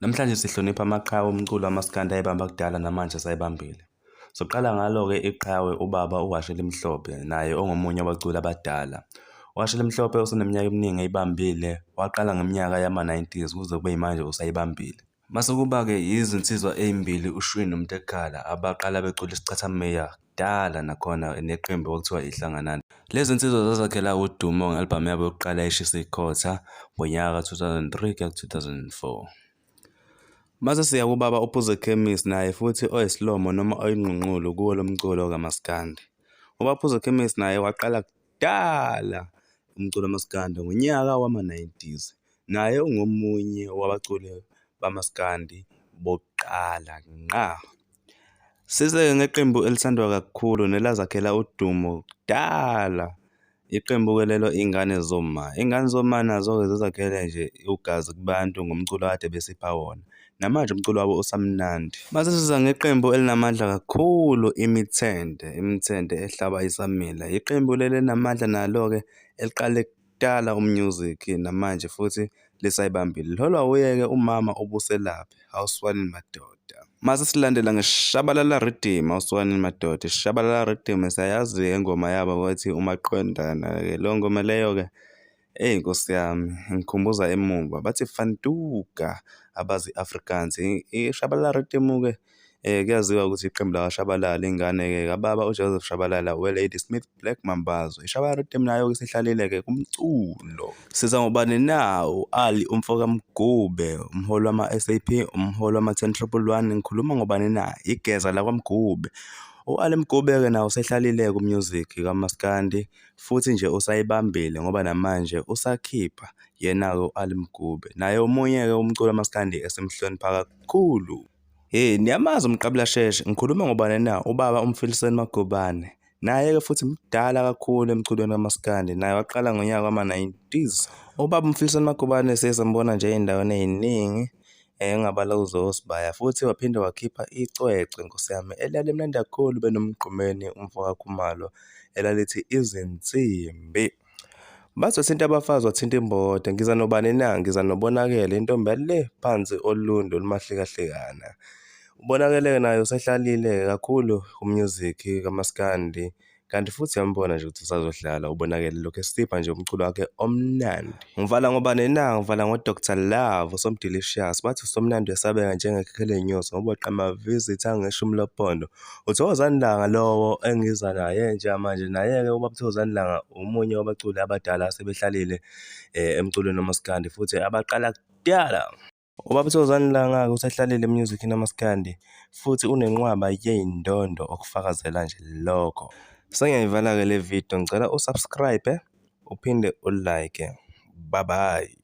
Namhlanje sihlonipha amaqhawe omculo kamaskandi ayebamba kudala namanje asayibambile. Soqala ngalo-ke iqhawe ubaba uHhashi Elimhlophe naye ongomunye wabaculi abadala. UHhashi Elimhlophe useneminyaka eminingi eyibambile, waqala ngeminyaka yama-90s kuze kube yimanje usayibambile. Mase kuba-ke yizinsizwa ey'mbili uShwi noMtekhala abaqala becula isicathamiya kudala nakhona neqembu okuthiwa iHlanganani. Lezi zinsizwa zazakhela udumo nge-albhamu yabo yokuqala eshisa ikhotha ngonyaka ka-2003 kuya ku-2004. Mase siya kubaba uPhuzekhemisi naye futhi oyisilomo noma oyingqungqulu kuwo lo mculo kamaskandi. Ubaba uPhuzekhemisi naye waqala kudala umculo kamaskandi ngonyaka wama-90s. Naye ungomunye wabaculi bamaskandi bokuqala ngqa. Size-ke ngeqembu elithandwa kakhulu nelazakhela udumo kudala. Iqembu-ke lelo Iy'ngane Zoma. Iy'ngane Zoma nazo-ke zizakhele nje ugazi kubantu ngomculo akade besipha wona. Namanje umculo wabo usamnandi. Mase siza ngeqembu elinamandla kakhulu Imithente, Imithente ehlaba isamila. Iqembu leli elinamandla nalo-ke eliqale kudala u-music namanje futhi lisayibambile. Liholwa wuye-ke umama uBuselaphi, Hawuswanini madoda. Mase silandela ngeShabalala Rhythm, Hawuswanini madoda. IShabalala Rhythm siyayazi-ke ingoma yabo bathi umaqondana-ke. Leyo ngoma leyo-ke, eyi Nkosi yami, ingikhumbuza emuva. Bathi fantuka abazi i-Afrikaans. IShabalala Rhythm-ke kuyaziwa ukuthi iqembu lakwaShabalala, ingane-ke kababa uJoseph Shabalala we-Ladysmith Black Mambazo. IShabalala Rhythm nayo-ke isihlalile-ke kumculo. Siza ngobani na? U-Ali umfo kaMgube, umholi wama-S_A_P, umholi wama-ten triple one. Ngikhuluma ngobani na? Igeza lakwaMgube. U-Ali Mgube-ke naye usehlalile-ke ku-music kamaskandi futhi nje usayibambile ngoba namanje usakhipha yena-ke u-Ali Mgube. Naye omunye-ke umculi kamaskandi esimhlonipha kakhulu. Hey, niyamazi uMqabulasheshe, ngikhuluma ngobani na? Ubaba uMfiliseni Magubane. Naye-ke futhi mdala kakhulu emculweni kamaskandi, naye waqala ngonyaka wama-90s. Ubaba uMfiliseni Magubane siye sambona nje ey'ndaweni ey'ningi engabala kuzo oSibaya futhi waphinde wakhipha icwecwe Nkosi yami elalimnandi kakhulu benoMgqumeni umfo kaKhumalo elalithi Izinsimbi. Bathi wathinta abafazi wathinta imbokodo, ngiza nobani na? Ngiza noBonakele, intombi yale phansi oLundi olumahlikahlekana. UBonakele-ke naye usehlalile-ke kakhulu ku-music kamaskandi, kanti futhi uyambona nje ukuthi usazohlala uBonakele lokhu esipha nje umculo wakhe omnandi. Ngivala ngobani na? Ngivala ngo-Dr Love, uSomdelicious. Bathi usomnandi uyesabeka njengekhekhe lenyosi ngoba weqa amavizithi angeshumi lophondo. UThokozani Langa lowo engiza naye njengamanje, naye-ke ubaba uThokozani Langa omunye wabaculi abadala asebehlalile emculweni wamaskandi futhi abaqala kudala. Ubaba uThokozani Langa-ke usehlalile emnyuzikhini kamaskandi futhi unenqwaba yey'ndondo okufakazela nje lokho. Sengiyayivala-ke le video, ngicela u-subscribe uphinde u-like. Bye bye.